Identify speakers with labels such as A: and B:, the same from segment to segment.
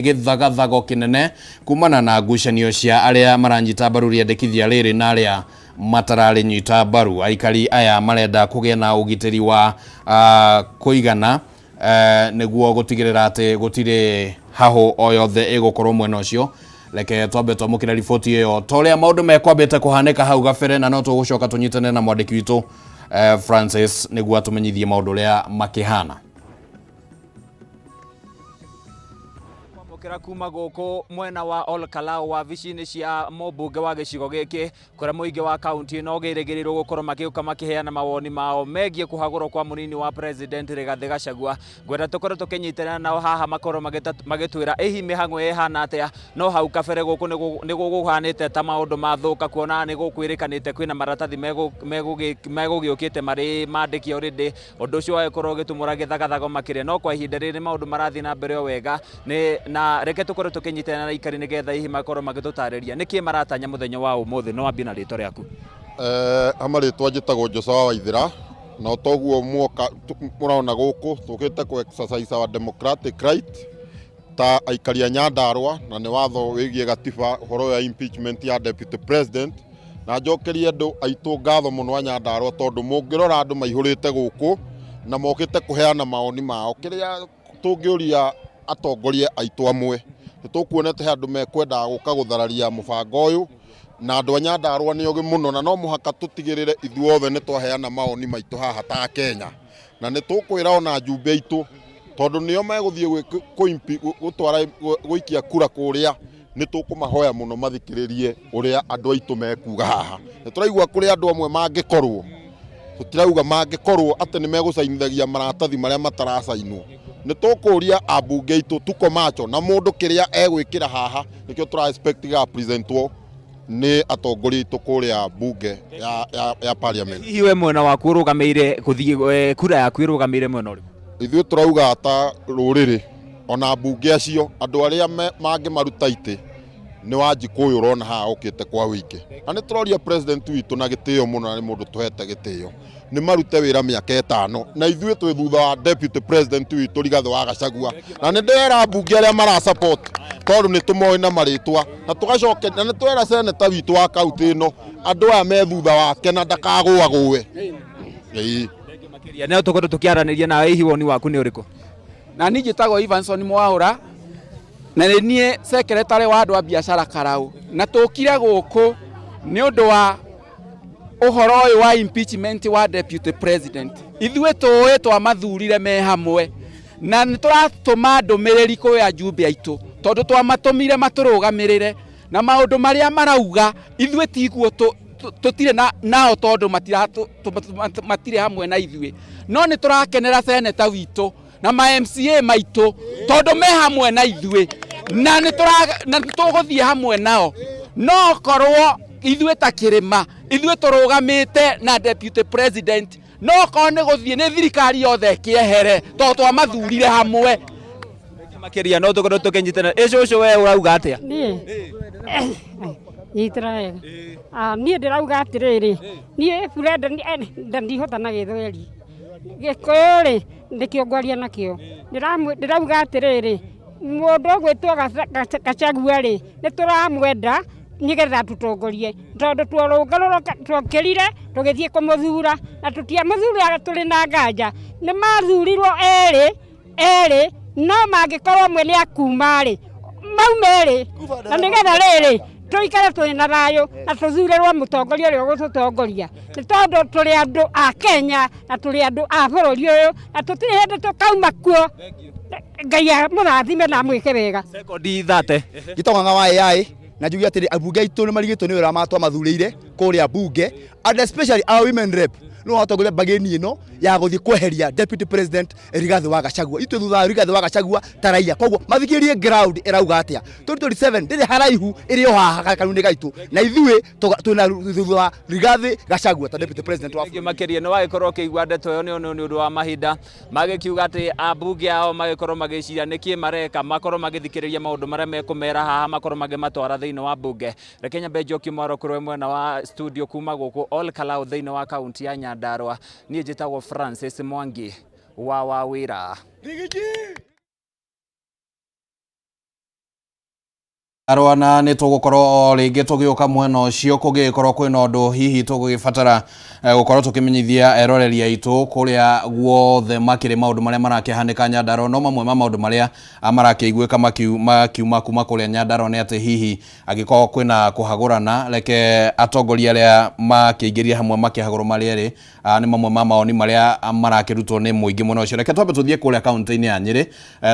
A: Gĩthagathago kĩnene kumana na ngucanio cia arĩa maranyita mbaru rĩendekithia rĩrĩ na arĩa matararĩnyita mbaru. Aikari aya marenda kũgĩa na ũgitĩri wa kũigana nĩguo gũtigĩrĩra atĩ gũtirĩ hahũ o yothe ĩgũkorwo mwena ũcio. Reke twambe twamũkĩre riboti ĩyo ta ũrĩa maũndũ mekwambĩte kũhanĩka hau gabere, na no tũgũcoka tũnyitane na mwandĩki witũ Francis nĩguo atũmenyithie maũndũ ũrĩa makĩhana.
B: Kwamũkĩra kuma gũkũ mwena wa Ol Kalou wabici-inĩ cia mũmbunge wa gĩcigo gĩkĩ kũrĩa mũingĩ wa kaunti ĩno ũgĩrĩgĩrĩirwo gũkorwo makĩũka makĩheana mawoni mao megiĩ kũhagũrwo kwa mũnini wa president Rigathĩ Gachagua. Ngwenda tũkorwo tũkĩnyitana nao haha makorwo magĩtwĩra ĩhi mĩhang'o ĩhana atĩa, no hau kabere gũkũ nĩ gũhanĩte ta maũndũ mathũka kuona nĩ gũkwĩrĩkanĩte kwĩna maratathi megũgĩũkĩte marĩ mandĩki already. Ũndũ ũcio wagĩkorwo ũgĩtumũra gĩthagathago makĩria, no kwa ihinda rĩrĩ maũndũ marathiĩ na mbere o wega. Nĩ na reke tũkorwo tũkĩnyitana na aikari nĩgetha hihi makorwo magĩtũtarĩria nĩkĩ maratanya mũthenya wa ũmũthĩ. No wambie na rĩtwa rĩaku.
C: Ha marĩtwa njĩtagwo Joshua wa Waithĩra, na toguo muoka mũrona gũkũ tũkĩte kũ exercise our democratic right ta aikari a Nyandarua, na nĩ watho wĩgiĩ gatiba ũhoro wa impeachment ya deputy president. Na njokerie andũ aitũ ngatho mũno a Nyandarua, tondũ mũngĩrora andũ maihũrĩte gũkũ na mokĩte kũheana mawoni mao. Kĩrĩa tũngĩũria atongoria aitũ amwe, nĩ tũkuonete he andũ mekwendaga gũka gũthararia mũbango ũyũ, na andũ a Nyandarua nĩ ogĩ mũno, na no mũhaka tũtigĩrĩre ithuothe nĩ twaheana mawoni maitũ haha ta Kenya. Na nĩ tũkwĩra ona njumbe aitũ, tondũ nĩo megũthiĩ gũtwara gũikia kura kũrĩa, nĩ tũkũmahoya mũno mathikĩrĩrie ũrĩa andũ aitũ mekuga haha. Nĩ tũraigua kũrĩ andũ amwe mangĩkorwo, tũtirauga mangĩkorwo atĩ nĩ megũcainithagia maratathi marĩa mataracainwo. Nĩ tũkũria ambunge aitũ tuko macho na mũndũ kĩrĩa egwĩkĩra haha, nĩkĩo tũra expect gĩga presentwo nĩ atongoria aitũ kũrĩa bunge ya parliament.
B: Hihi we mwena waku ũrũgamĩire gũthiĩ, kura yaku ĩrũgamĩire mwena ũrĩkũ?
C: Ithuĩ tũrauga ta rũrĩrĩ, ona mbunge acio andũ arĩa mangĩmaruta itĩ nĩ Wanjikũ ũyũ ũrona haha okĩte kwa wĩingĩ. Na nĩ tũroria president witũ na gĩtĩo mũno, na nĩ mũndũ tũhete gĩtĩo, nĩ marute wĩra mĩaka 5, na ithuĩ twĩ thutha wa deputy president witũ Rigathĩ wa Gachagua. Na nĩ ndĩrera mbunge arĩa mara support, tondũ nĩ tũmoĩ na marĩtwa, na tũgacoke na nĩ twera senator witũ wa kaunti ĩno andũ aya me thutha wake na ndakagũagũe. Ĩĩ.
B: Makĩria no tũkorwo tũkĩaranĩria nawe, hihi woni waku nĩ ũrĩkũ?
D: Na niĩ njĩtagwo Ivanson Mwaũra, na nĩ niĩ secretary wa andũ a biacara Karau, na tũkire gũkũ nĩ ũndũ wa ũhoro ũyũ wa impeachment wa deputy president. Ithuĩ tũĩ twamathurire me hamwe, na nĩ tũratũma ndũmĩrĩri kwĩ ajumbe aitũ, tondũ twamatũmire matũrũgamĩrĩre, na maũndũ marĩa marauga ithuĩ tiguo tũtirĩ nao, tondũ matirĩ hamwe na ithuĩ. No nĩ tũrakenera seneta witũ na ma MCA maitũ, tondũ me hamwe na ithuĩ, na nĩ tũgũthiĩ hamwe nao. No korwo ithuĩ ta kĩrĩma, ithuĩ tũrũgamĩte na deputy president, no korwo nĩ gũthiĩ nĩ thirikari yothe ĩkĩehere, tondũ twamathurire hamwe.
B: Makĩria no tũkorwo tũkĩnyitana. Ĩcũcũ, we ũrauga atĩa?
E: Niĩ nyitĩra wega. Niĩ ndĩrauga atĩrĩrĩ, niĩ burenda ndihota na Gĩthweri, Gĩkũyũ rĩ nĩkĩo ngwaria nakĩo. Ndĩrauga atĩrĩrĩ, mũndũ ũgwĩtwo Gachagua rĩ, nĩ tũramwenda nĩgetha atũtongorie, tondũ tuokĩrire tũgĩthiĩ kũmũthura, na tũtiamũthuraga tũrĩ na nganja. Nĩ mathurirwo erĩ erĩ, no mangĩkorwo ũmwe nĩ akuma rĩ, maume erĩ, na nĩgetha rĩrĩ tũikare twĩ na thayũ na tũthurĩrwo mũtongoria ũrĩa ũgũtũtongoria, nĩ tondũ tũrĩ andũ a Kenya na tũrĩ andũ a bũrũri ũyũ, na tũtirĩ hĩndĩ tũkauma kuo. Ngai amũrathime na amwĩke wega.
B: Sekondi 30.
F: Njĩtagwo Ng'ang'a wa AI, na njuge atĩrĩ, ambunge aitũ nĩ marigĩtwo nĩ wĩra matwamathurĩire kũrĩa bunge, and especially our women rep nĩwe watongoria mbagĩni ĩno ya gũthiĩ kweheria deputy president Rigathĩ wa Gachagua. Ithuĩ thutha wa Rigathĩ wa Gachagua ta raia, koguo mathikĩrĩrie ground ĩrauga atĩa. 2027 ndĩrĩ haraihu, ĩrĩ o haha gakanua-inĩ gaitũ, na ithuĩ twĩna thutha wa Rigathĩ Gachagua ta deputy president wa
B: Thengiũ makĩria. Nĩ wagĩkorwo ũkĩigua ndeto ĩyo, nĩ ũndũ wa mahinda magĩkiuga atĩ ambunge ao magĩkorwo magĩciria nĩkĩ mareka, makorwo magĩthikĩrĩria maũndũ marĩa mekũmera haha, makorwo makĩmatwara thĩinĩ wa bunge. Reke nyambe njokie mwaro kũrĩ mwena wa studio kuma gũkũ Ol Kalou thĩinĩ wa kaunti ya Nyandarua. Niĩ njĩtagwo Francis Mwangi wa Wawĩra.
A: Nyandarua na nĩ tũgũkorwo o rĩngĩ tũgĩũka mwena ũcio kũngĩgĩkorwo kwĩna ũndũ hihi tũgũgĩbatara gũkorwo tũkĩmenyithia eroreri aitũ kũrĩa guothe makĩrĩ maũndũ marĩa marakĩhanĩka Nyandarua. No mamwe ma maũndũ marĩa marakĩiguĩka makiuma kuma kũrĩa Nyandarua nĩ atĩ hihi angĩkorwo kwĩna kũhagũrana, reke atongoria arĩa makĩingĩrire hamwe makĩhagũrwo marĩ erĩ. Nĩ mamwe ma mawoni marĩa marakĩrutwo nĩ mũingĩ mwena ũcio. Reke twambe tũthiĩ kũrĩa kaũntĩ-inĩ ya Nyĩrĩ,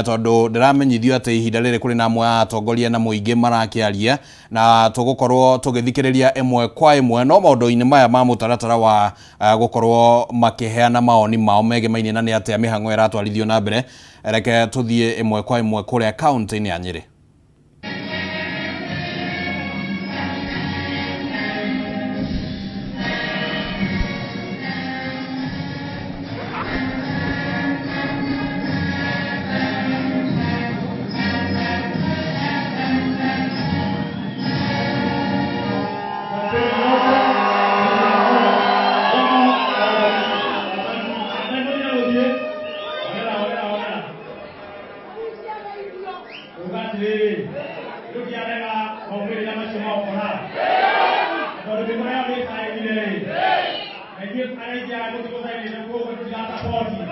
A: tondũ ndĩramenyithio atĩ ihinda rĩrĩ kũrĩ na amwe a atongoria na mũingĩ marakĩaria, na tũgũkorwo tũgĩthikĩrĩria ĩmwe kwa ĩmwe, no maũndũ-inĩ maya ma mũtaratara wa gũkorwo makĩheana mawoni mao megemainie na nĩ atĩa mĩhang'o ĩratwarithio na mbere. Reke tũthiĩ ĩmwe kwa ĩmwe kũrĩa kaũntĩ-inĩ ya Nyĩrĩ.
G: Uga atĩrĩrĩ, ndũngĩarega maumĩrĩra macio maokora tondũ mĩkora yao nĩ ĩcaĩnire-rĩ, na ithuĩ arĩa aingĩ aya tũtigũcainĩte koguo tũtirasapoti na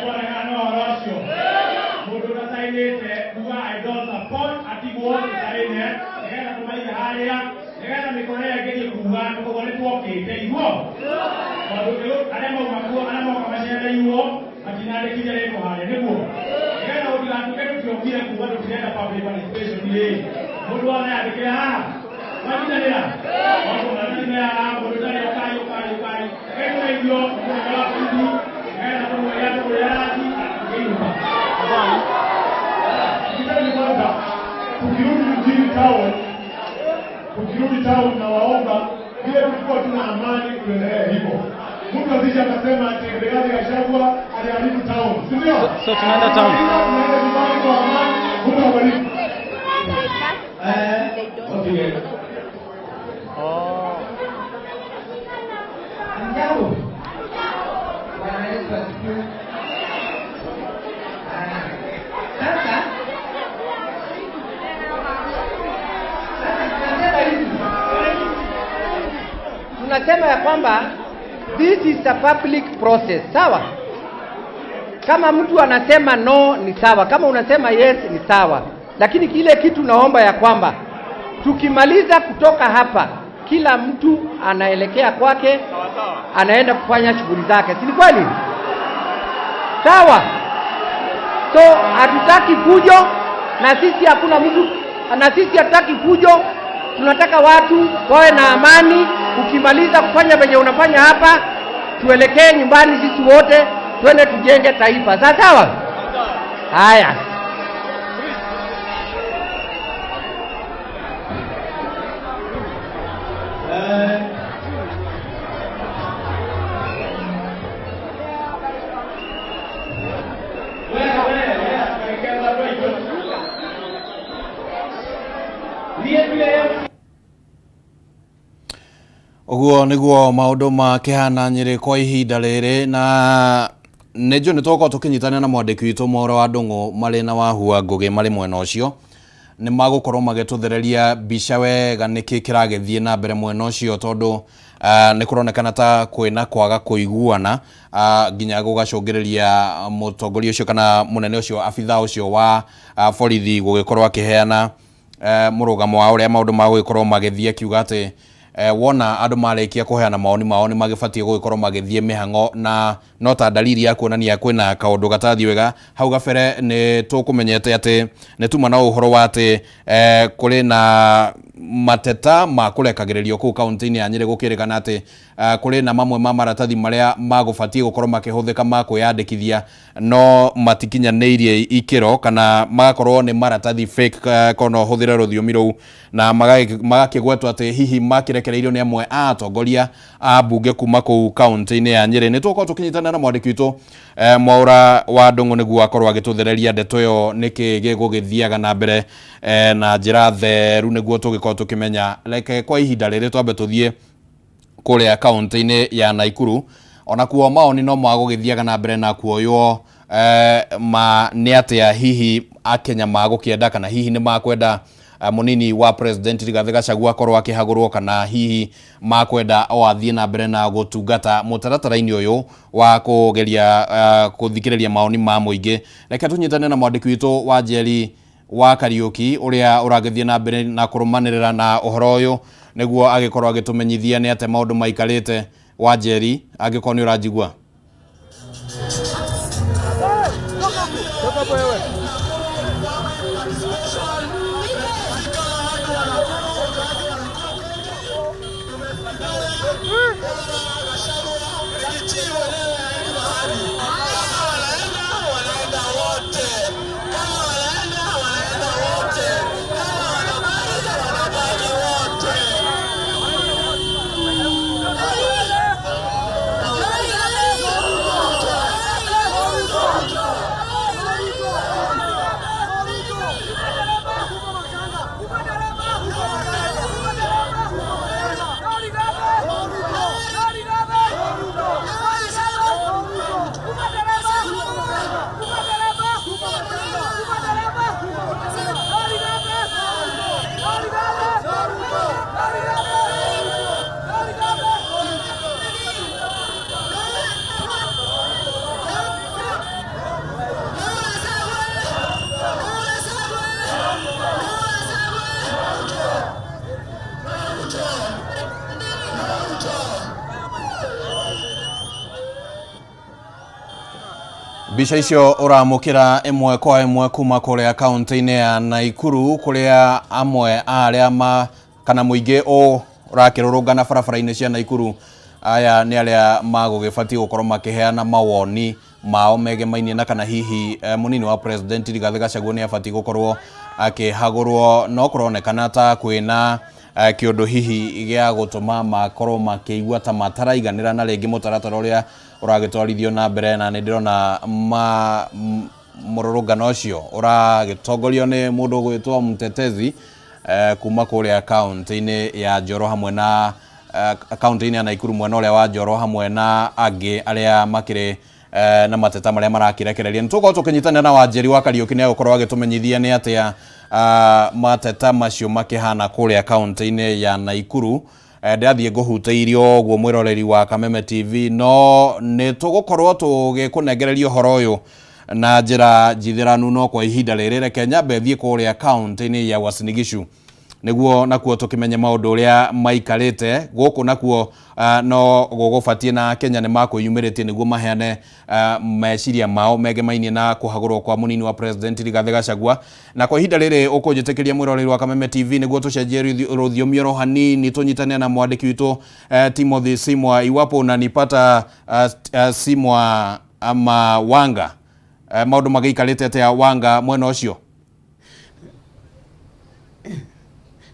G: twaregana na ũhoro ũcio. Mũndũ ũtacainĩte kuga I don't support atigwo tũcaine nĩgetha tũmaige harĩa nĩgetha mĩkora ĩyo ĩgerie kuga koguo nĩ twokĩte iguo tondũ arĩa mauma kuo arĩa moka macereirwo matinandĩkithia rĩtwa harĩa nĩguo nĩgetha gũtigatuĩke tũtiokire kuga tũtirenda public participation rĩ, mũndũ wothe yandĩkĩre haha mwanyitanĩra maũndũ marĩa me haha mũndũ ũtarĩ ũkai ũkai ũkai reke tũgeithio mũnene wa borithi nĩgetha tũmwĩre atũgũrĩre rangi tũkĩinũka.
H: Kitendo kwanza, tukirudi mjini town, tukirudi town na waomba vile tulikuwa tuna amani, tuendelee hivyo. Mtu asije akasema ati Rigathi Gachagua aliharibu town, si ndio?
B: So tunaenda town.
H: Tunaenda nyumbani kwa amani. Mungu awabariki.
G: Okay.
I: Hamjambo. Bwana Yesu asifiwe. Sasa tunasema hivi, tunasema ya kwamba this is a public process, sawa? Kama mtu anasema no ni sawa, kama unasema yes ni sawa, lakini kile kitu naomba ya kwamba tukimaliza kutoka hapa, kila mtu anaelekea kwake, anaenda kufanya shughuli zake, si ni kweli? Sawa. So hatutaki fujo, na sisi hakuna mtu, na sisi hatutaki fujo. Tunataka watu wawe na amani. Ukimaliza kufanya venye unafanya hapa, tuelekee nyumbani sisi wote, twende tujenge taifa. Sawa sawa? Haya.
A: Ũguo nĩguo maũndũ makĩhana Nyĩrĩ kwa ihinda rĩrĩ, na nĩ njũĩ nĩ tũgũkorwo tũkĩnyitanĩra na mwandĩki witũ Mwaũra wa Ndũng'ũ marĩ na Wahua Ngũgĩ marĩ mwena ũcio, nĩ magũkorwo magĩtũthereria mbica wega nĩkĩ kĩragĩthiĩ na mbere mwena ũcio, tondũ nĩ kũronekana ta kwĩna kwaga kũiguana, nginya gũgacũngĩrĩria mũtongoria ũcio kana mũnene ũcio abithaa ũcio wa borithi gũgĩkorwo akĩheana mũrũgamo wa ũrĩa maũndũ magũgĩkorwo magĩthiĩ, akiuga atĩ wona andũ marĩkia kũheana mawoni mao nĩ magĩbatiĩ gũgĩkorwo magĩthiĩ mĩhang'o, na no ta dalili ya kuonania kwĩna kaũndũ gatathiĩ wega. Hau gabere nĩ tũkũmenyete atĩ nĩ tuma na ũhoro wa atĩ kũrĩ na mateta ma kũrekagĩrĩrio kũu kaũntĩ-inĩ ya Nyĩrĩ, gũkĩrĩkana atĩ kũrĩ na mamwe ma maratathi marĩa magũbatiĩ gũkorwo makĩhũthĩka ma kwĩyandĩkithia no matikinyanĩirie ikĩro, kana magakorwo nĩ maratathi fake, korwo no ũhũthĩre rũthiomi rũu, na magakĩgwetwo atĩ hihi makĩrekereirio nĩ amwe a atongoria a mbunge kuma kũu kaũntĩ-inĩ ya Nyĩrĩ. Nĩ tũgũkorwo tũkĩnyitanĩra na mwandĩki witũ Mwaũra wa Ndũng'ũ nĩguo akorwo agĩtũthereria ndeto ĩyo nĩkĩ gĩgũgĩthiaga na mbere na njĩra theru, nĩguo tũgĩkorwo tũkĩmenya. Reke kwa ihinda rĩrĩ twambe tũthiĩ kũrĩa kaũntĩ-inĩ ya Naikuru, onakuo mawoni no magũgĩthiaga na mbere na kuoywo ma nĩ atĩa hihi Akenya magũkĩenda kana hihi nĩ makwenda Munini wa President Rigathi Gachagua akorwo akĩhagũrwo kana hihi makwenda o athiĩ na mbere na gũtungata mũtaratara-inĩ ũyũ wa kũgeria kũthikĩrĩria maoni ma mũingĩ. Reke tũnyitane na mwandĩki witũ wa Njeri wa Kariuki ũrĩa ũragĩthiĩ na mbere na kũrũmanĩrĩra na ũhoro ũyũ nĩguo agĩkorwo agĩtũmenyithia nĩ atĩa maũndũ maikarĩte. Wa Njeri, angĩkorwo nĩ ũranjigua. Mbica icio ũramũkĩra ĩmwe kwa ĩmwe kuma kũrĩa kaũntĩ-inĩ ya Naikuru, kũrĩa amwe a arĩa ma kana mũingĩ ũrakĩrũrũngana barabara-inĩ cia Naikuru. Aya nĩ arĩa magũgĩbatiĩ gũkorwo makĩheana mawoni mao megemainie na kana hihi munini wa President Rigathi Gachagua nĩ abatiĩ gũkorwo akĩhagũrwo, no kũronekana ta kwĩna kĩũndũ hihi gĩa gũtũma makorwo makĩigua ta mataraiganĩra na rĩngĩ mũtaratara ũrĩa ũragĩtwarithio na mbere, na nĩ ndĩrona mũrũrũngano ũcio ũragĩtongorio nĩ mũndũ ũgwĩtwo Mtetezi kuma kũrĩa kaũntĩ-inĩ ya Njoro hamwe na kaũntĩ-inĩ ya Naikuru mwena ũrĩa wa Njoro hamwe na angĩ arĩa makĩrĩ na mateta marĩa marakĩrekereria. Nĩ tũgũkorwo tũkĩnyitanĩra na Wanjeri wa Kariũki nĩ egũkorwo agĩtũmenyithia nĩ atĩa mateta macio makĩhana kũrĩa kaũntĩ-inĩ ya Naikuru. Ndĩrathiĩ ngũhutĩirio ũguo mwĩroreri wa Kameme TV, no nĩ tũgũkorwo tũgĩkũnengereria ũhoro ũyũ na njĩra njithĩranu, no kwa ihinda rĩrĩ reke nyambe thiĩ kũrĩa kaũntĩ-inĩ ya Uasin Gishu nĩguo nakuo tũkĩmenye maũndũ ũrĩa maikarĩte gũkũ nakuo. No gũgũbatiĩ na Kenya nĩ makwĩyumĩrĩtie nĩguo maheane meciria mao megemainie na kũhagũrwo kwa munini wa President Rigathi Gachagua. Na kwa ihinda rĩrĩ ũkũnjĩtĩkĩria mwĩroreri wa Kameme TV nĩguo tũcenjie rũthiomi oro hanini tũnyitane na mwandĩki witũ Timothy Simwa. Iwapo unanipata Simwa ama Wanga, maũndũ magĩikarĩte atĩa Wanga mwena ũcio?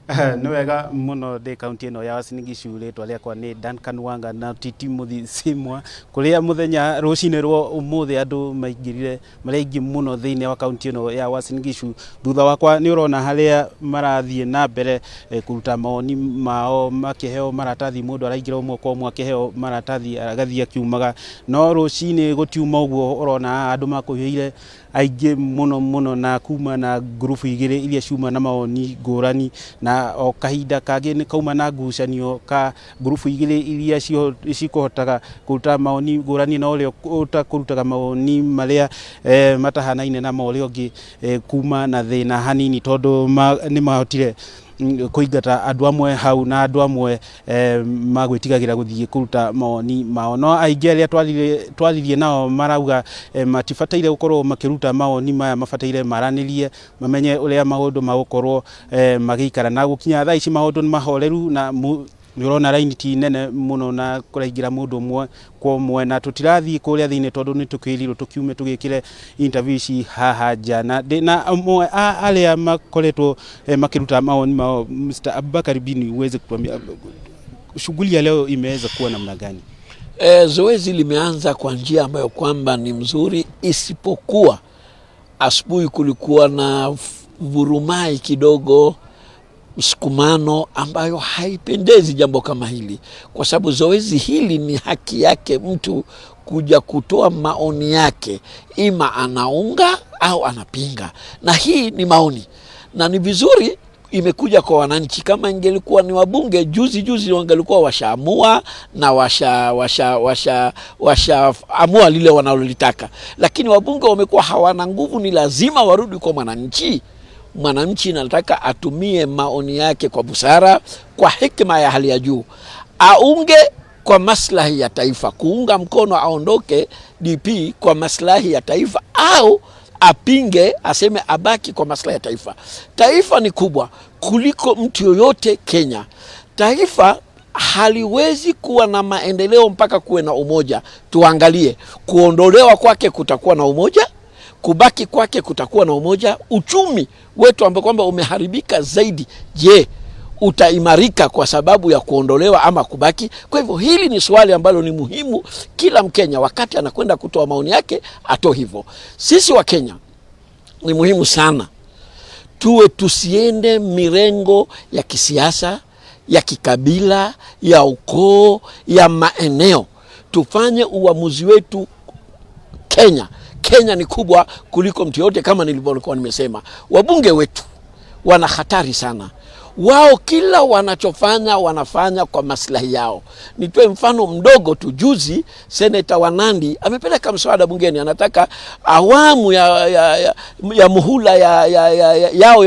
J: Nĩ wega mũno ndĩ kaunti ĩno ya Uasin Gishu. Rĩtwa rĩakwa nĩ Duncan Wanga na ti Timothy Simwa, kũrĩa mũthenya rũcinĩ rwa ũmũthĩ andũ maingĩrire marĩ aingĩ mũno thĩinĩ wa kaunti ĩno ya Uasin Gishu. Thutha wakwa nĩ ũrona harĩa marathiĩ na mbere kũruta mawoni mao makĩheo maratathi, mũndũ araingĩra ũmwe kwa ũmwe akĩheo maratathi agathiĩ akiumaga. No rũcinĩ gũtiuma ũguo ũrona, andũ makũihũire aingĩ mũno mũno na kuma na ngurubu igĩrĩ iria ciuma na mawoni ngũrani, na o kahinda kangĩ nĩ kauma na ngucanio ka ngurubu igĩrĩ iria cikũhotaga kũruta mawoni ngũrani na ũrĩa ũtakũrutaga mawoni marĩa matahanaine na ma ũrĩa ũngĩ, kuma na thĩna hanini tondũ nĩ mahotire kũingata andũ amwe hau na andũ amwe magwĩtigagĩra gũthiĩ kũruta mawoni mao. No aingĩ arĩa twaririe nao marauga matibataire gũkorwo makĩruta mawoni maya, mabataire maranĩrie mamenye ũrĩa maũndũ magũkorwo magĩikara. Na gũkinya thaa ici maũndũ nĩ mahoreru na nĩ ũrona raini ti nene mũno na kũraingĩra mũndũ ũmwe kwa ũmwe, na tũtirathiĩ kũrĩa thĩinĩ tondũ nĩ tũkĩrirwo tũkiume tũgĩkĩre interview ici haha nja. Na ndĩna amwe a arĩa makoretwo makĩruta mawoni mao. Mr. Abubakar Bini, uweze kutuambia shughuli ya leo imeweza kuwa namna gani?
K: Zoezi limeanza kwa njia ambayo kwamba ni mzuri, isipokuwa asubuhi kulikuwa na vurumai kidogo, msukumano ambayo haipendezi jambo kama hili, kwa sababu zoezi hili ni haki yake mtu kuja kutoa maoni yake, ima anaunga au anapinga, na hii ni maoni, na ni vizuri imekuja kwa wananchi. Kama ingelikuwa ni wabunge, juzi juzi wangelikuwa washaamua na washa washa washa washaamua lile wanalolitaka, lakini wabunge wamekuwa hawana nguvu. Ni lazima warudi kwa mwananchi. Mwananchi nataka atumie maoni yake kwa busara, kwa hekima ya hali ya juu, aunge kwa maslahi ya taifa, kuunga mkono aondoke DP kwa maslahi ya taifa au apinge aseme abaki kwa maslahi ya taifa. Taifa ni kubwa kuliko mtu yoyote Kenya. Taifa haliwezi kuwa na maendeleo mpaka kuwe na umoja. Tuangalie kuondolewa kwake kutakuwa na umoja, kubaki kwake kutakuwa na umoja. Uchumi wetu ambao kwamba umeharibika zaidi, je, utaimarika kwa sababu ya kuondolewa ama kubaki? Kwa hivyo hili ni swali ambalo ni muhimu kila Mkenya wakati anakwenda kutoa maoni yake atoe hivyo. Sisi wa Kenya ni muhimu sana tuwe tusiende mirengo ya kisiasa, ya kikabila, ya ukoo, ya maeneo. Tufanye uamuzi wetu Kenya. Kenya ni kubwa kuliko mtu yote, kama nilivyokuwa nimesema. Wabunge wetu wana hatari sana wao kila wanachofanya wanafanya kwa maslahi yao. Nitoe mfano mdogo tu. Juzi seneta wa Nandi amepeleka mswada bungeni, anataka awamu ya muhula yao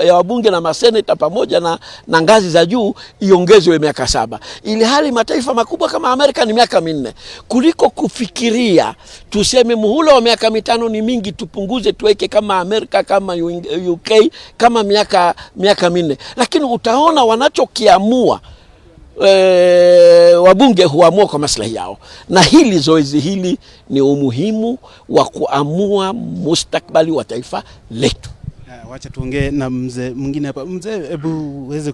K: ya wabunge na maseneta pamoja na ngazi za juu iongezwe miaka 7, ili hali mataifa makubwa kama Amerika ni miaka 4. Kuliko kufikiria tuseme muhula wa miaka 5 ni mingi, tupunguze tuweke kama Amerika, kama UK, kama miaka 4. Lakini utaona wanachokiamua wabunge huamua kwa maslahi yao, na hili zoezi hili ni umuhimu wa kuamua mustakbali wa taifa letu.
J: Wacha tuongee na mzee mwingine hapa. Mzee, hebu uweze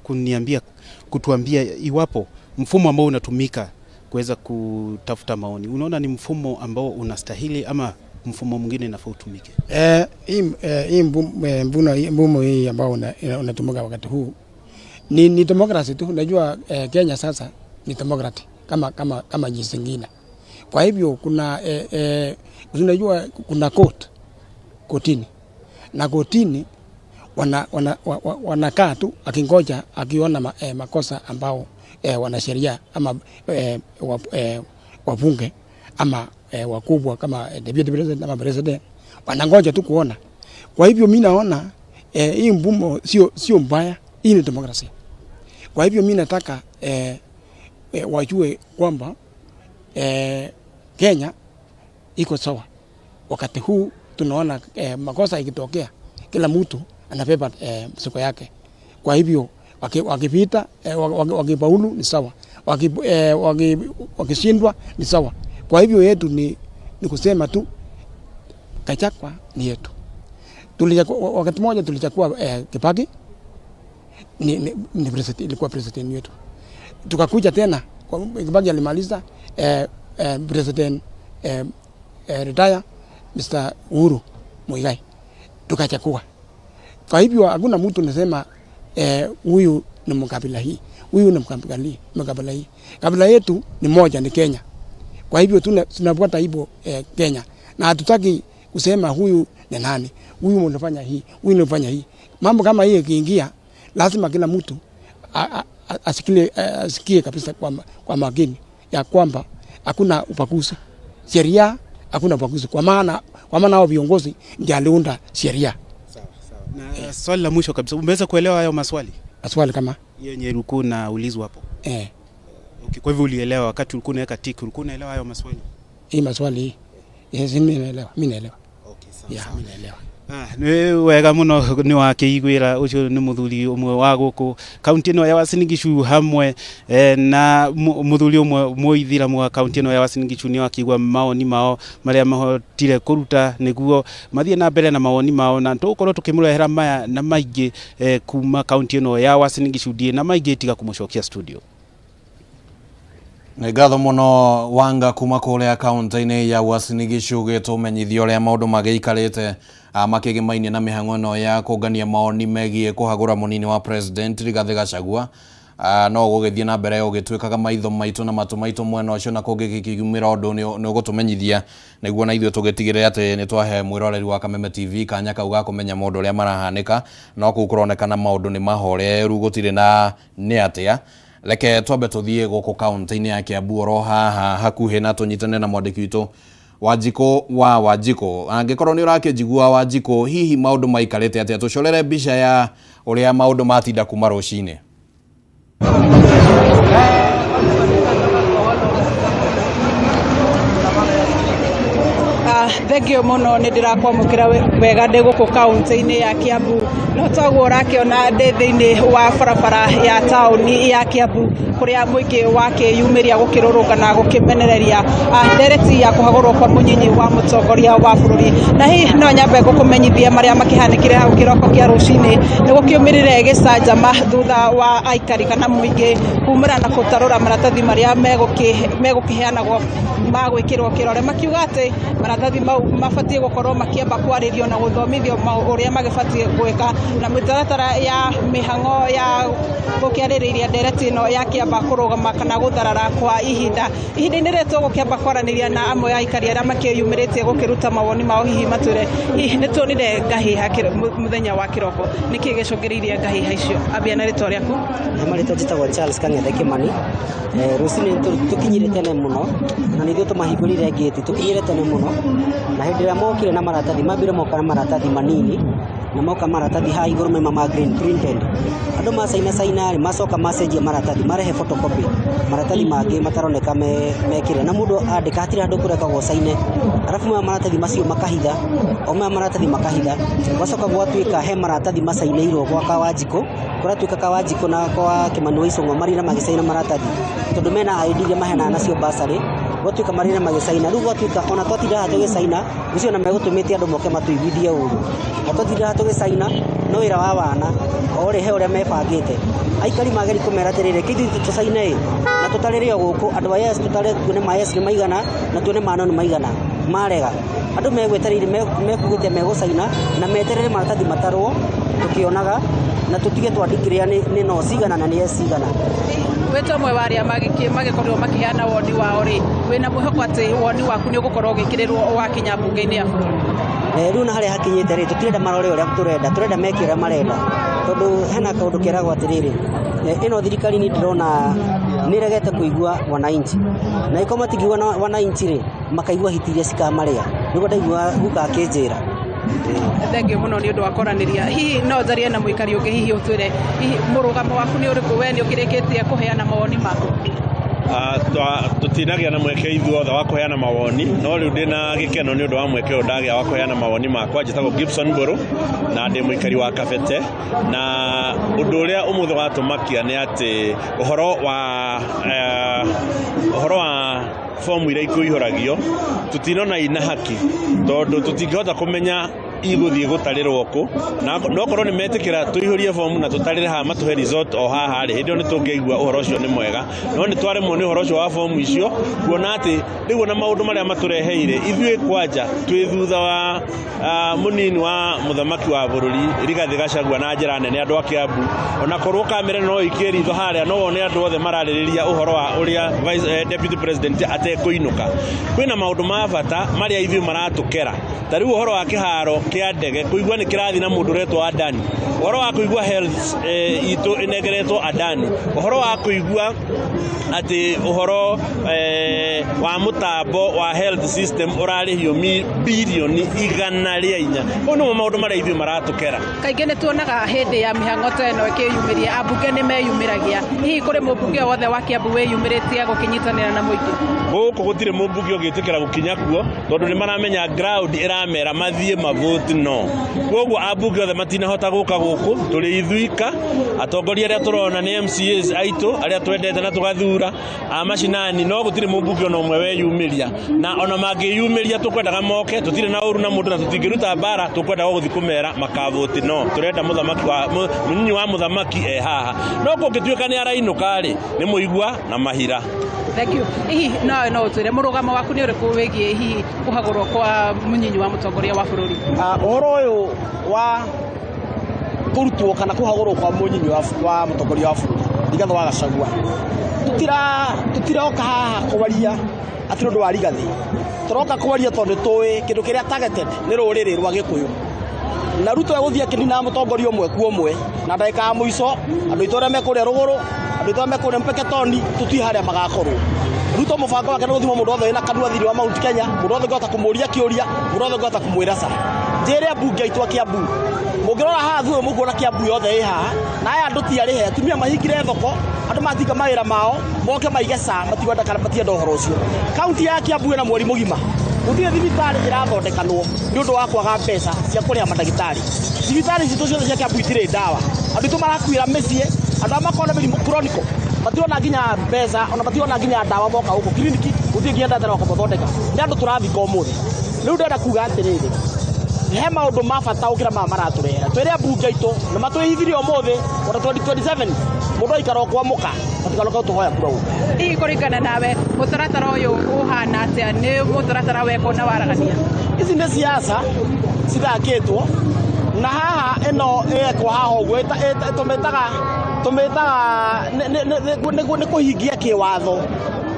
J: kutuambia iwapo mfumo ambao unatumika kuweza kutafuta maoni, unaona ni mfumo ambao unastahili ama mfumo mwingine inafaa utumike?
L: Hii mfumo hii ambao unatumika wakati huu ni demokrasi tu. Unajua Kenya sasa ni demokrati kama nchi zingine. Kwa hivyo kuna unajua kuna kotini. Na kotini wanakaa tu akingoja akiona makosa ambao wanasheria ama wabunge ama wakubwa kama deputy president ama president wanangoja tu kuona. Kwa hivyo mimi naona hii mfumo sio mbaya, hii ni demokrasia. Kwa hivyo mimi nataka wajue kwamba Kenya iko sawa. Wakati huu tunaona makosa ikitokea kila mtu anabeba mzigo yake. Kwa hivyo wakipita, wakifaulu ni sawa, wakishindwa ni sawa. Kwa hivyo yetu ni kusema tu Gachagua ni yetu. Wakati mmoja tulichagua Kibaki ni president, ilikuwa president wetu. Tukakuja tena kwa Kibaki alimaliza president retire Mr. Uhuru Muigai, tukachagua. Kwa hivyo hakuna mtu anasema huyu ni mkabila hii, huyu ni mkabila hii, mkabila hii. Kabila yetu ni moja, ni Kenya. Kwa hivyo tunafuata hivyo Kenya. Na hatutaki kusema huyu ni nani, huyu unafanya hii, huyu unafanya hii. Mambo kama hii ikiingia, lazima kila mtu asikie kabisa kwa makini ya kwamba hakuna ubaguzi. Sheria hakuna ubaguzi, kwa maana hao viongozi ndio aliunda sheria.
J: Sawa, sawa. Na swali la mwisho kabisa, umeweza kuelewa hayo maswali?
L: Maswali kama
J: yenye ulikuwa unaulizwa hapo? Okay, kwa hivyo ulielewa wakati ulikuwa unaweka tiki, ulikuwa unaelewa hayo maswali?
L: Hii maswali hii. Yes, mimi naelewa, mimi naelewa.
J: Okay, sawa,
L: Yeah,
J: sawa.
L: mimi naelewa.
J: Nĩ wega mũno nĩ wakĩiguĩra ũcio nĩ mũthuri ũmwe wa gũkũ kaunti ĩno ya Uasin Gishu hamwe na mũthuri ũmwe mũithĩramu wa kaunti ĩno ya Uasin Gishu nĩ wakĩigua mawoni mao marĩa mahotire kũruta nĩguo mathiĩ na mbere na mawoni mao, na tũgũkorwo tũkĩmũrehera maya na maingĩ kuma kaunti ĩno ya Uasin Gishu. Ndiĩ na maingĩ tiga kũmũcokia studio.
A: Nĩ ngatho mũno Wanga kuma kũrĩa kaunti-inĩ ya Uasin Gishu gĩtũmenyithia ũrĩa maũndũ magĩikarĩte makĩgĩmainie na mĩhang'o ĩno ya kũngania maoni megiĩ kũhagũra mũnini wa president Rigathĩ Gachagua. No gũgĩthiĩ na mbere ũgĩtuĩkaga maitho maitũ na matũ maitũ mwena ũcio, na kũngĩgĩkiumĩra ũndũ nĩ ũgũtũmenyithia nĩguo na ithuĩ tũgĩtigĩrĩre atĩ nĩ twahe mwĩroreri wa Kameme TV kanya kau ga kũmenya maũndũ ũrĩa marahanĩka. No kũu kũronekana maũndũ nĩ mahoreru, gũtirĩ na nĩ atĩa. Reke twambe tũthiĩ gũkũ kaunti-inĩ ya Kiambu oro haha hakuhĩ na tũnyitane na mwandĩki witũ Wanjikũ wa Wanjikũ. Angĩkorwo nĩ ũrakĩnjigua Wanjikũ, hihi maũndũ maikarĩte atĩa? Tũcorere mbica ya ũrĩa maũndũ matinda kuma rũcinĩ.
M: Thengio muno, nĩ ndĩrakwamũkĩra wega ndĩ gũkũ kaunti-inĩ ya Kiambu. No toguo ũrakĩona, ndĩ thĩinĩ wa barabara ya taũni ya Kiambu kũrĩa mũingĩ wakĩyumĩria gũkĩrũrũngana gũkĩmenereria ndereti ya kũhagũrwo kwa mũnyinyi wa mũtongoria wa bũrũri. Na hihi no nyambe ngũkũmenyithia marĩa makĩhanĩkire hau kĩroko kĩa rũcinĩ. Nĩ gũkiumĩrire gĩcanjama thutha wa aikari kana mũingĩ kumĩra na gũtarũra maratathi marĩa megũkĩheanagwo ma gwĩkĩrwo kĩrore, makiuga atĩ maratathi mau mabatiĩ gũkorwo makĩamba kwarĩrio na gũthomithio ũrĩa magĩbatiĩ gwĩka, na mĩtaratara ya mĩhang'o ya gũkĩarĩrĩria ndereti ĩno yakĩamba kũrũgama kana gũtharara kwa ihinda. Ihinda-inĩ rĩrĩ tũgũkĩamba kwaranĩria na amwe a aikari arĩa makĩyumĩrĩtie gũkĩruta mawoni mao. Hihi matwĩre, hihi nĩ tuonire ngahĩha mũthenya wa kĩroko, nĩkĩ gĩcũngĩrĩirie ngahĩha icio? Ambia na rĩtwa rĩaku.
N: He marĩtwa njĩtagwo Charles Kang'ethe Kimani. Rũcinĩ tũkinyire tene mũno na nĩ ithuĩ tũmahingũrire ngĩti. Tũkinyire tene mũno na hĩndĩ ĩrĩa mokire na maratathi, mambire moka na maratathi manini, na moka maratathi haha igũrũ mema ma green printed. Andũ macaina caina rĩ, macoka macenjia maratathi, marehe photocopy maratathi mangĩ mataroneka mekĩre, na mũndũ andĩka hatirĩ handũ kũrekagwo caine. Arabu maya maratathi macio makahitha, o maya maratathi makahitha, gwacoka gwatuĩka he maratathi macainĩirwo gwa Kawanjikũ. Kũratuĩka Kawanjikũ na kwa Kimani wa Ichung'wa marire magĩcaina maratathi tondũ mena ID iria maheanaga nacio bursary. Gwatuĩka marire magĩcaina, rĩu gwatuĩka ona twatinda haha tũgĩcaina rũciũ ona megũtũmĩte andũ moke matũiguithie ũru. Na twatinda haha tũgĩcaina no wĩra wa wana o rĩ, he ũrĩa mebangĩte. Aikari mageri kũmera atĩrĩrĩ, reke ithuĩ tũcaine ĩ na tũtarĩre o gũkũ andũ a yes, tũtare tuone ma yes nĩ maigana na tuone ma no nĩ maigana. Marega andũ megwetereire, mekugĩte megũcaina na meterere maratathi matarwo tũkĩonaga na tũtige twandĩkĩrĩa nĩ no cigana na nĩ yes cigana.
M: Wĩ ta ũmwe wa arĩa magĩkorirwo makĩheana woni wao rĩ, wĩna mwĩhoko atĩ woni waku nĩ ũgũkorwo ũgĩkĩrĩrwo wakinya mbunge-inĩ ya bũrũri?
N: Rĩu na harĩa hakinyĩte rĩ, tũtirenda marore ũrĩa tũrenda, tũrenda meke ũrĩa marenda, tondũ hena kaũndũ keragwo atĩrĩrĩ, ĩno thirikari niĩ ndĩrona nĩ ĩregete kũigua wananchi, na ĩkorwo matingĩigua wananchi rĩ, makaigua hiti iria cikamarĩa. Nĩguo ndaigua guka akĩnjĩra.
M: Thengio mũno nĩ ũndũ wa kwaranĩria. Hihi no njarie na mũikari ũngĩ? Hihi ũtwĩre, hihi mũrũgamo waku nĩ ũrĩkũ? We nĩ ũkĩrĩkĩtie kũheana mawoni maku?
O: Tũtinagĩa na mweke ithuothe wa kũheana mawoni, no rĩu ndĩna gĩkeno nĩ ũndũ wa mweke ũyũ ndagĩa wa kũheana mawoni makwa. Njĩtagwo Gibson Mbũrũ na ndĩ mũikari wa Kabete, na ũndũ ũrĩa ũmũthĩ watũmakia nĩ atĩ ũhoro wa fomu iria ikũihũragio tũtinona ina haki, tondũ tũtingĩhota kũmenya igũthiĩ gũtarĩrwo kũ. Na nokorwo nĩ metĩkĩra tũihũrie fomu na tũtarĩre haha, matũhe result o haha rĩ, hĩndĩ ĩyo nĩ tũngĩaigua ũhoro ũcio nĩ mwega. No nĩ twaremwo nĩ ũhoro ũcio wa fomu icio, kuona atĩ rĩu ona maũndũ marĩa matũreheire ithuĩ kwanja twĩ thutha wa mũnini wa mũthamaki wa bũrũri Rigathĩ Gachagua na njĩra nene. Andũ a Kiambu, ona korwo kamera no ikie ritho harĩa, no wone andũ othe mararĩrĩria ũhoro wa ũrĩa deputy president atekũinũka. Kwĩna maũndũ ma bata marĩa ithuĩ maratũkera, ta rĩu ũhoro wa kĩharo kĩa ndege kũigua nĩ kĩrathiĩ na mũndũ ũretwo Adani, ũhoro wa kũigua health itũ ĩnengeretwo Adani, ũhoro wa kũigua atĩ ũhoro wa mũtambo wa health system ũrarĩhio birioni 104. Mau nĩmo maũndũ marĩa ithuĩ maratũkera.
M: Kaingĩ nĩ tuonaga hĩndĩ ya mĩhang'o ta ĩno ĩkĩyumĩria, ambunge nĩ meyumĩragia. Hihi kũrĩ mũmbunge wothe wa Kiambu wĩyumĩrĩtie gũkĩnyitanĩra na mũingĩ?
O: Gũkũ gũtirĩ mũmbunge ũngĩtĩkĩra gũkinya kuo, tondũ nĩ maramenya ground ĩramera mathiĩ mavote no. Koguo ambunge othe matinahota gũka gũkũ, tũrĩ ithuika. Atongoria arĩa tũrona nĩ MCAs aitũ arĩa twendete na tũgathura a macinani, no gũtirĩ mũmbunge ona ũmwe weyumĩria. Na ona mangĩyumĩria, tũkwendaga moke, tũtirĩ na ũru na mũndũ na tũtingĩruta mbara, tũkwendaga gũthiĩ kũmera makavote no. Tũrenda mũthamaki wa mũnyinyi wa mũthamaki e haha, no kũngĩtuĩka nĩ arainũka rĩ, nĩ mũigua na mahira.
M: Thank you. Hihi no ũtwĩre mũrũgamo waku nĩ ũrĩkũ wĩgiĩ hihi kũhagũrwo kwa mũnyinyi wa mũtongoria wa bũrũri?
P: Ũhoro ũyũ wa kũrutwo kana kũhagũrwo kwa mũnyinyi wa mũtongoria wa bũrũri. Rigathĩ wa Gachagua. Tũtiroka haha kwaria atĩ nĩ ũndũ wa Rigathĩ, tũroka kwaria tondũ tũĩ kĩndũ kĩrĩa targeted nĩ rũrĩrĩ rwa Gĩkũyũ. Na Ruto egũthiĩ akĩninaga mũtongoria ũmwe kwa ũmwe, na ndagĩka ya mũico andũ aitũ arĩa me kũrĩa rũgũrũ, andũ aitũ arĩa me kũrĩa Mpeketoni, tũtiũĩ harĩa magakorwo. Ruto mũbango wake nĩ gũthima mũndũ wothe wĩna kanua thĩinĩ wa Mount Kenya, mũndũ wothe ũngĩhota kũmũria kĩũria, mũndũ wothe ũngĩhota kũmwĩra ca. Njĩre ambunge aitũ a Kiambu, mũngĩrora haha thutha mũkuona Kiambu yothe ĩ haha, na aya andũ ti arĩhe, atumia mahingire thoko, andũ matinga mawĩra mao, moke maige ca, matikwenda kana matienda ũhoro ũcio. Kaunti ya Kiambu ĩna mweri mũgima, gũtirĩ thibitarĩ ĩrathondekanwo nĩ ũndũ wa kwaga mbeca cia kũrĩha mandagĩtarĩ. Thibitarĩ citũ ciothe cia Kiambu itirĩ ndawa, andũ aitũ marakuĩra mĩciĩ, andũ arĩa makoragwo na mĩrimũ chronic matirona nginya mbeca ona matirona nginya ndawa moka gũkũ kiriniki gũtirĩ nginya ndagĩtarĩ wa kũmathondeka. Nĩ andũ tũrathika ũmũthĩ. Rĩu ndĩrenda kuga atĩrĩrĩ, he maũndũ ma bata gũkĩra maya maratũrehera. Twĩre ambunge aitũ nĩ matwĩhithirie ũmũthĩ ona 2027 mũndũ aikara o kwa mũka matikanoke gũtũhoya kura gũkũ.
M: Hihi kũringana nawe mũtaratara ũyũ ũhana atĩa? Nĩ mũtaratara wekwo na waragania?
P: Ici nĩ siasa cithakĩtwo na haha ĩno ĩrekwo haha ũguo tũmĩtaga nĩ kũhingia kĩwatho,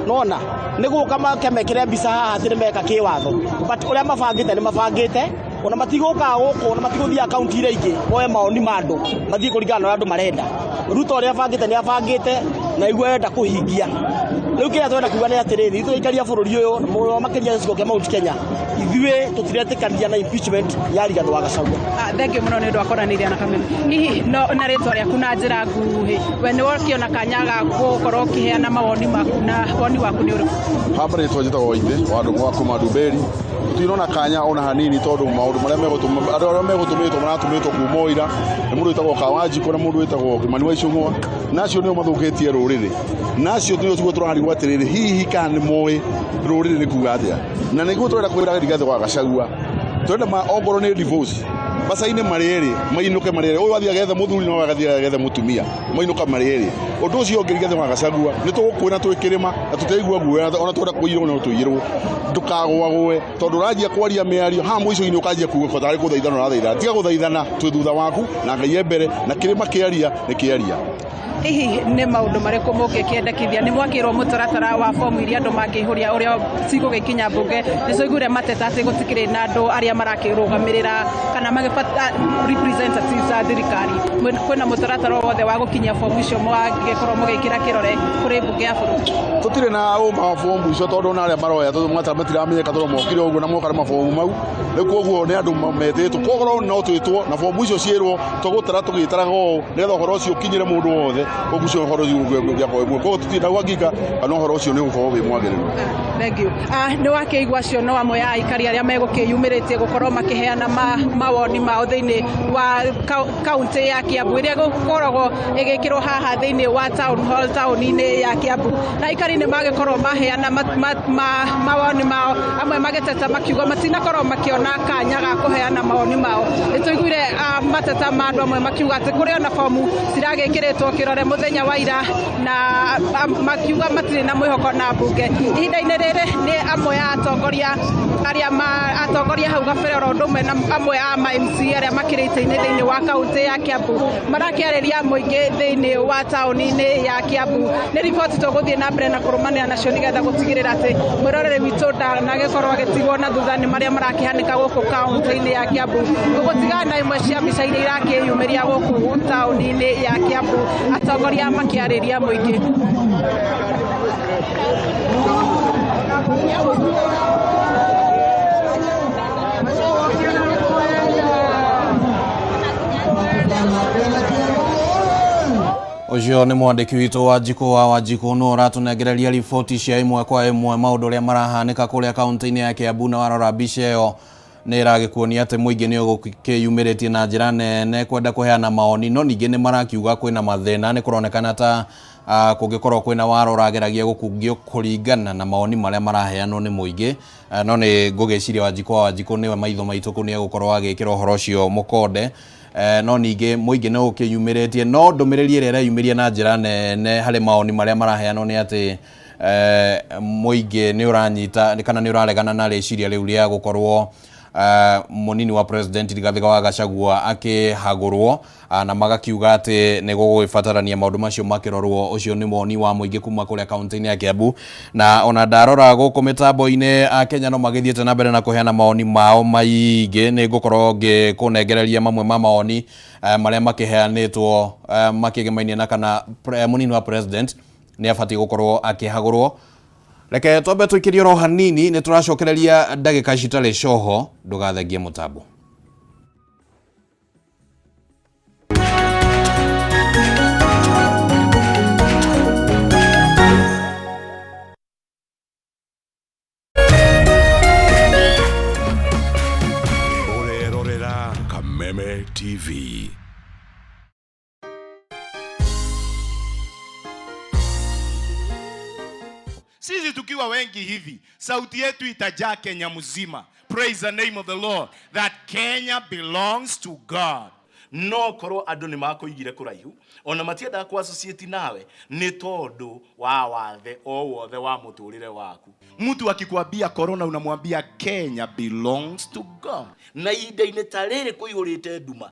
P: nona nĩ gũka make mekĩre mbica haha atĩ nĩ meka kĩwatho, but ũrĩa mabangĩte nĩ mabangĩte, ona matigũkaga gũkũ ona matigũthiaga kaunti iria ingĩ moe maoni ma andũ, mathiĩ kũringana na ũrĩa andũ marenda. Ruto ũrĩa abangĩte nĩ abangĩte na nĩguo arenda kũhingia. Rĩu kĩrĩa tũrenda kuga nĩ atĩrĩrĩ, ithuĩ aikari a bũrũri ũyũ mũno makĩria gĩcigo kĩa Mount Kenya, ithuĩ tũtiretĩkania na impeachment ya Rigathĩ wa Gachagua.
M: Thank you mũno nĩ ũndũ wa kwaranĩria na kameme. Hihi no na rĩtwa rĩaku na njĩra nguhĩ, we nĩ wakĩona kanya ga gũkorwo ũkĩheana mawoni maku na woni waku nĩ ũrĩkũ?
Q: Haha marĩtwa njĩtagwo Waithĩ wa Ndũng'ũ wa kuma Ndumberi. Tũtirona kanya ona hanini tondũ maũndũ marĩa megũtũma andũ arĩa megũtũmĩtwo maratũmĩtwo kuma o ira nĩ mũndũ wĩtagwo Kawanjikũ na mũndũ wĩtagwo Kĩmani wa Icũng'wa, na acio nĩo mathũkĩtie rũrĩrĩ, na acio nĩo tiguo tũrarigwo atĩrĩrĩ, hihi kana nĩ moĩ rũrĩrĩ nĩ kuga atĩa, na nĩguo tũrenda kwĩra Rigathĩ wa Gachagua, tũrenda ongorwo nĩ divorce macaine marĩ erĩ mainũke marĩ erĩ, ũyũ athiĩ agethe mũthuri na ũyũ agathiĩ agethe mũtumia, mainũka marĩ erĩ. Ũndũ ũcio ũngĩ Rigathĩ wa Gachagua, nĩ tũgũkwĩra twĩ kĩrĩma na tũtiraigua guoya, ona twenda kũiyĩrwo no tũiyĩrwo, ndũkagũagũe tondũ ũranjia kwaria mĩario haha mũico-inĩ ũkanjia kuga tarĩ gũthaithana ũrathaithana. Tiga gũthaithana, twĩ thutha waku na Ngai e mbere, na kĩrĩma kĩaria nĩ kĩaria.
M: Hihi nĩ maũndũ marĩkũ mũngĩkĩendekithia? Nĩ mwakĩrwo mũtaratara wa bomu iria andũ mangĩihũria ũrĩa cigũgĩkinya mbunge? Nĩ tũiguire mateta atĩ gũtikĩrĩ na andũ arĩa marakĩrũgamĩrĩra kana magĩbata representatives a thirikari. Kwĩna mũtaratara o wothe wa gũkinyia bomu icio mwangĩkorwo mũgĩkĩra kĩrore kũrĩ mbunge ya bũrũri?
Q: Tũtirĩ na ũma wa bomu icio tondũ ona arĩa maroya matiramenyeka tondũ mokire ũguo na moka na mabomu mau. Rĩu koguo nĩ andũ metĩtwo, koguo no twĩtwo na bomu icio ciĩrwo tũgũtara tũgĩtaraga ũũ nĩgetha ũhoro ũcio ũkinyĩre mũndũ wothe, koguo ũcio ũhoro ũcio ũngĩakorwo wĩ mwega. Koguo tũtirĩ na uhakika kana ũhoro ũcio nĩ ũgũkorwo wĩ mwagĩrĩru.
M: Thank you. Nĩ wakĩigua acio no amwe a aikari arĩa megũkĩyumĩrĩtie gũkorwo makĩheana mawoni mao thĩinĩ wa kaunti ya Kiambu ĩrĩa gũkoragwo ĩgĩkĩrwo haha thĩinĩ wa town hall taũni-inĩ ya Kiambu. Na aikari nĩ magĩkorwo maheana mawoni mao, amwe magĩteta makiuga matinakorwo makĩona kanya ga kũheana mawoni mao. Nĩ tũiguire mateta ma andũ amwe makiuga atĩ kũrĩ ona bomu ciragĩkĩrĩtwo kĩrore mũthenya wa ira na makiuga matirĩ na mwĩhoko na mbunge. Ihinda-inĩ rĩrĩ nĩ amwe a atongoria arĩa atongoria hau gabere oro ũndũ ũmwe na amwe a ma MCA arĩa makĩrĩ itĩ-inĩ thĩinĩ wa kaunti ya Kiambu marakĩarĩria mũingĩ thĩinĩ wa taũni-inĩ ya Kiambu. Nĩ riboti tũgũthiĩ na mbere na kũrũmanĩra nacio nĩgetha gũtigĩrĩra atĩ mwĩroreri witũ ndanagĩkorwo agĩtigwo na thutha nĩ marĩa marakĩhanĩka gũkũ kaunti-inĩ ya Kiambu. Gũgũtigana na imwe cia mbica iria irakĩyumĩria gũkũ taũni-inĩ ya Kiambu, atongoria makĩarĩria mũingĩ.
A: Ũcio nĩ mwandĩki witũ Wanjikũ wa Wanjikũ nũ ũratũnengereria riboti cia ĩmwe kwa ĩmwe maũndũ ũrĩa marahanĩka kũrĩa kaunti-inĩ ya Kiambu, na warora mbica ĩyo nĩ ĩragĩkuonia atĩ mũingĩ nĩ ũgũkĩyumĩrĩtie na njĩra nene kwenda kũheana mawoni, no ningĩ nĩ marakiuga kwĩna mathĩna, nĩ kũronekana ta kũngĩkorwo kwĩna waro ũrageragia gũkungio kũringana na mawoni marĩa maraheanwo nĩ mũingĩ. No nĩ ngũgĩciria Wanjikũ wa Wanjikũ nĩwe maitho maitũ kũu, nĩ egũkorwo agĩkĩra ũhoro ũcio mũkonde. No ningĩ mũingĩ nĩ ũkĩyumĩrĩtie, no ndũmĩrĩri ĩrĩa ĩreyumĩria na njĩra nene harĩ mawoni marĩa maraheanwo nĩ atĩ mũingĩ nĩ ũranyita kana nĩ ũraregana na rĩciria rĩu rĩa gũkorwo Munini wa president Rigathi wa Gachagua akĩhagũrwo, na magakiuga atĩ nĩ gũgũgĩbatarania maũndũ macio makĩrorwo. Ũcio nĩ woni wa mũingĩ kuma kũrĩa kaunti-inĩ ya Kiambu, na ona ndarora gũkũ mĩtambo-inĩ a Kenya no magĩthiĩte na mbere na kũheana mawoni mao maingĩ. Nĩ ngũkorwo ngĩkũnengereria mamwe ma mawoni marĩa makĩheanĩtwo makĩgemainie na kana mũnini wa president nĩ abatiĩ gũkorwo akĩhagũrwo. Reke twambe tũikĩrie oro hanini, nĩ tũracokereria ndagĩka citarĩ coho, ndũgathengie mũtambo.
R: Ũrerorera Kameme TV.
S: Sisi tukiwa wengi hivi, sauti yetu itajaa Kenya mzima. Praise the name of the Lord that Kenya belongs to God.
T: No korwo andũ nĩ makũigire kũraihu ona matiendaga kũ associate nawe nĩ tondũ wa wathe o wothe wa mũtũrĩre waku.
S: Mtu akikwambia corona unamwambia Kenya belongs to God.
T: Na ihinda-inĩ ta rĩrĩ kũihũrĩte nduma.